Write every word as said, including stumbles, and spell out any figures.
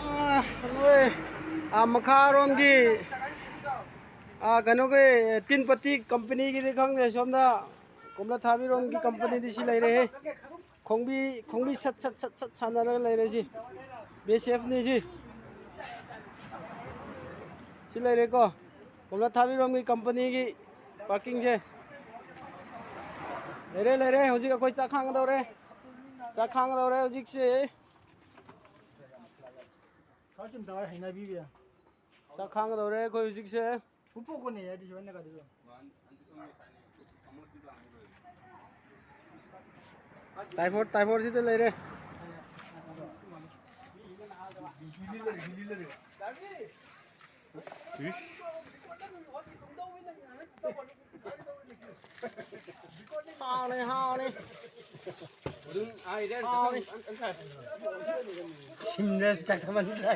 ꯑꯥ, ꯅꯣꯏ, ꯑꯥ, ꯃꯈꯥꯔꯣꯝꯒꯤ, ꯑꯥ, ꯀꯩꯅꯣꯒꯤ, ꯇꯤꯟ ꯄꯠꯇꯤ ꯀꯝꯄꯅꯤꯒꯤꯗꯤ ꯈꯪꯗꯦ, ꯁꯣꯝꯗ ꯀꯣꯝꯂꯥ ꯊꯥꯕꯤꯔꯣꯝꯒꯤ ꯀꯝꯄꯅꯤꯗꯤ ꯁꯤ ꯂꯩꯔꯦꯍꯦ꯫ ꯈꯣꯡꯕꯤ, ꯈꯣꯡꯕꯤ ꯁꯠ ꯁꯠ ꯁꯠ ꯁꯠ ꯁꯥꯟꯅꯔꯒ ꯂꯩꯔꯦ ꯁꯤ꯫ ꯕꯤ ꯑꯦꯁ ꯑꯦꯐꯅꯤ ꯁꯤ꯫ ꯁꯤ ꯂꯩꯔꯦꯀꯣ꯫ ꯀꯣꯝꯂꯥ ꯊꯥꯕꯤꯔꯣꯝꯒꯤ ꯀꯝꯄꯅꯤꯒꯤ ꯄꯥꯔꯀꯤꯡꯁꯦ꯫ ꯂꯩꯔꯦ, ꯂꯩꯔꯦ꯫ ꯍꯧꯖꯤꯛ ꯑꯩꯈꯣꯏ ꯆꯥꯛ ꯈꯥꯡꯒꯗꯧꯔꯦ꯫ ꯆꯥꯛ ꯈꯥꯡꯒꯗꯧꯔꯦ ꯍꯧꯖꯤꯛꯁꯦ꯫ ꯈꯔ ꯆꯨꯝ ꯇꯧꯔ ꯍꯩꯅꯕꯤꯕ ꯌꯥꯏ꯫ ꯆꯥꯛ ꯈꯥꯡꯒꯗꯧꯔꯦ ꯑꯩꯈꯣꯏ ꯍꯧꯖꯤꯛꯁꯦ꯫ ꯄꯨꯄꯨ ꯀꯣꯟꯅꯩ ꯍꯥꯏꯗꯤ ꯁꯨꯃꯥꯏꯅ ꯀꯥꯗꯣꯏꯕ꯫ ꯇꯥꯏꯐꯣꯠ, ꯇꯥꯏꯐꯣꯠꯁꯤꯗ ꯂꯩꯔꯦ꯫ ꯏꯁ꯫ ꯍꯥꯎꯅꯤ, ꯍꯥꯎꯅꯤ꯫ ꯍꯥꯎꯅꯤ꯫ ꯁꯤꯝꯗ ꯆꯥꯛ ꯊꯝꯃꯟꯗ꯭ꯔꯦ꯫